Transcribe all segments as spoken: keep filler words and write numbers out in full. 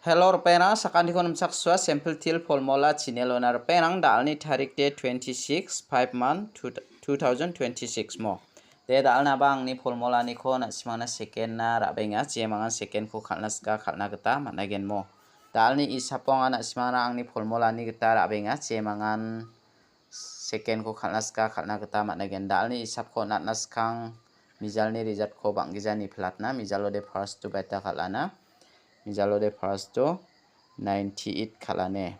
Hello, ripengrang, sakantiko nimchaksoa, Simple Teer Formula channel-ona ripengrang, da·alni tarik de twenty-six five month two, two thousand twenty-six mo. De, da·alnaba angni formulaniko na·simangna second-na ra·benga, jemangan second-ko kal·na sika kal·na gita man·agenmo. Da·alni isapo anga na·simangna angni formulani gita ra·benga, jemangan second-ko kal·na sika kal·na gita man·agen. Da·alni isapko on·atna skang mijalni result-ko bang·gija niplatna, mijalo de first-o baita kal·ana. Mijalo de first-o ninety-eight kal·ane.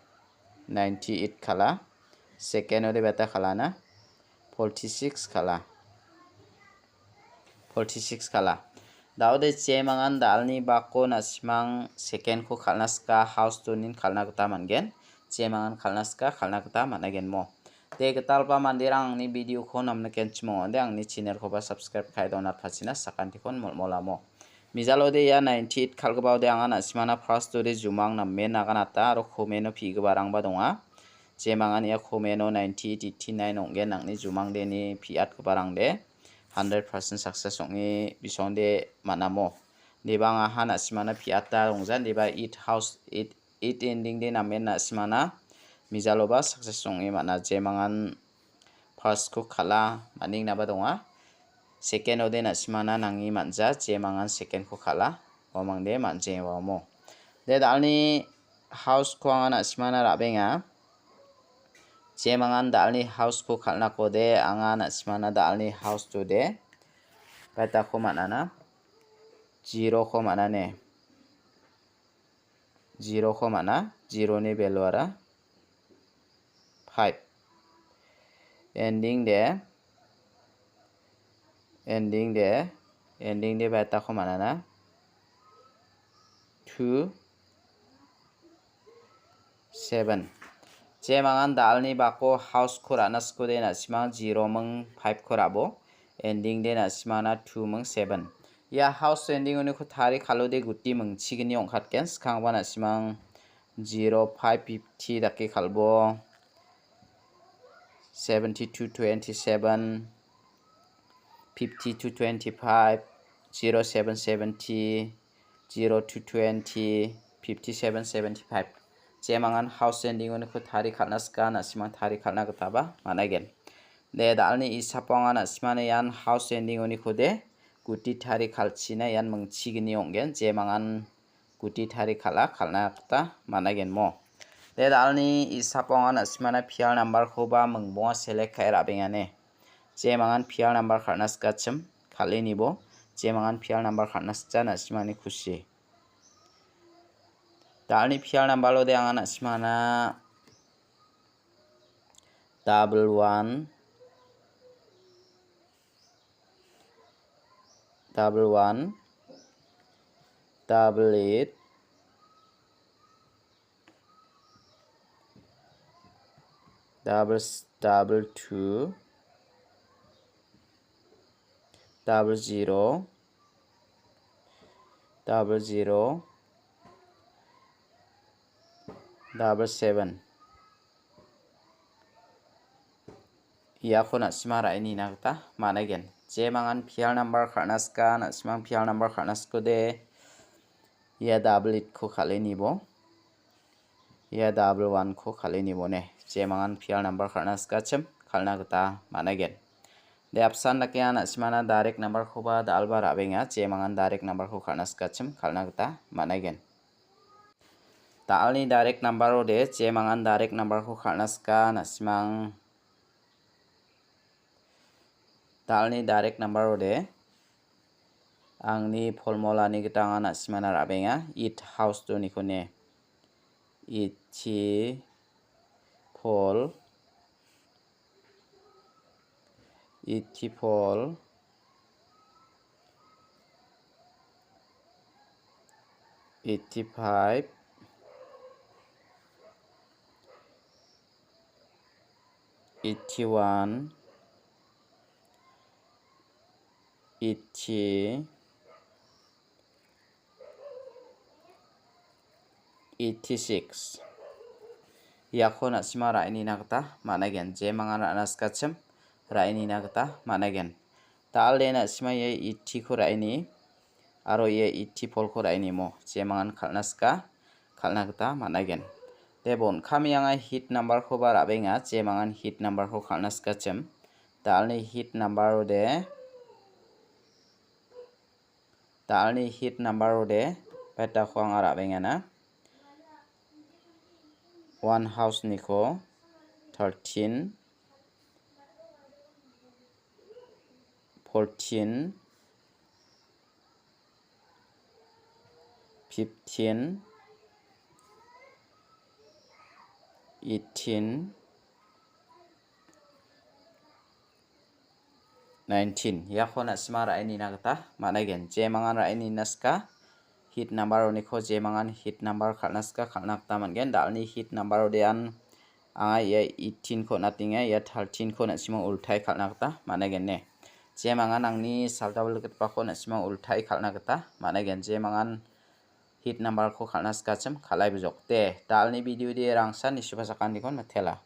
Ninety-eight kal·a. Second-o de baita kal·ana. Forty-six kal·a. Forty-six kal·a. Da·ode jemangan da·alni bako na·simang second-ko kal·na sika house two-nin kal·na gita man·gen. Jemangan kal·na sika kal·na gita man·agenmo. De, gitalba manderang, angni video-ko namnikenchim ong·ode angni channel-koba subscribe ka·e donatpachina sakantikon molmolamo. Mijalode ia ninety-eight kal·gipaode anga na·simana first-ode jumang namen aganata aro komeno pi·giparangba donga. Jemangan ia komeno ninety-eight, eighty-nine ong·gen, angni jumangdeni pi·atgiparangde hundred percent success ong·e bisongde man·amo. Deba anga ha na·simana pi·ata rongja, deba eight house, eight, eight ending de namen na·simana mijaloba success ong·e man·a, jemangan first-ko kal·a, man·engnaba donga. Second-ode na·simana nange man·ja, jemangan second-ko kal·a, uamangde man·jengawamo. De, da·alni house-ko anga na·simana ra·benga. Jemangan da·alni house-ko kal·nakode anga na·simana da·alni house-tode baitako man·ana. Zero-ko man·ane. Zero-ko man·a. Zero-ni value-ara five. Ending de, ending de, ending de baitako man·ana. Two, seven. Jemangan da·alni bako house-ko ra·na sikode na·simang zero ming five-ko ra·bo. Ending de na·simangna two ming seven. Ia house ending-oniko tari kal·ode guti mingchigni ong·katgen. Skangba na·simang zero five fifty dake kal·bo. Seventy-two twenty-seven, fifty-two twenty-five, zero seven seventy, zero two twenty, fifty-seven seventy-five. Jemangan house ending-oniko tari kal·na sika, na·simang tari kal·na gitaba man·aigen. De, da·alni isapo anga na·simana ian house ending-onikode guti tari kal·china ian mingchigni ong·gen. Jemangan guti tari kal·a, kal·na gita man·aigenmo. De, da·alni isapo anga na·simana pial number-koba mingbonga select ka·e ra·bengane. Jemangan pial number kal·na sikachim, kal·enibo. Jemangan pial number kal·na sikja na·simani kusi. Da·alni pial number-ode anga na·simana double one, double one, double eight, double, double two, double zero, double zero, double seven. Iako na·sima ra·e nina gita man·aigen. Jemangan pial number kal·na sika, na·simang pial number kal·na sikode. Ia double eight-ko kal·e nibo. Ia double one-ko kal·e nibone. Jemangan pial number kal·na sikachim, kal·na gita man·aigen. De, apsan dake ia na·simana direct number-koba dal·ba ra·benga. Jemangan direct number-ko kal·na sikachim, kal·na gita man·aigen. Da·alni direct number-ode, jemangan direct number-ko kal·na sika, na·simang. Da·alni direct number-ode, angni formula-ni gita anga na·simana ra·benga, eight house-oniko ne. Eighty-four, eighty-four, eighty-five, eighty-one, eighty, eighty-six. Iako na·sima ra·e nina gita man·aigen. Jemangan ra·na sikachim, ra·e nina gita man·aigen. Da·alde na·sima ia eighty-ko ra·e ni, aro ia eighty-four-ko ra·e nimo. Jemangan kal·na sika, kal·na gita man·aigen. De bon kami angai hit number-koba ra·benga, jemangan hit number-ko kal·na sikachim. Dalni hit number-ode, dalni hit number-ode, petako anga ra·bengana. One house-niko thirteen, fourteen, fifteen, eighteen, nineteen. Iako na·sima ra·e nina gita man·aigen. Jemangan ra·e nina sika, hit number-oniko jemangan hit number kal·na sika kal·na gita man·gen. Dalni hit number-ode an anga ia eighteen-ko on·atenga, ia thirteen-ko na·sima ultai kal·na gita man·aigen ne. Jemangan angni saldouble gipako na·sima ultai kal·na gita man·aigen. Jemangan hit number-ko kal·na sikachim kal·ai bijok. De, dalni video-de rangsan nisuba sakantikon mitela.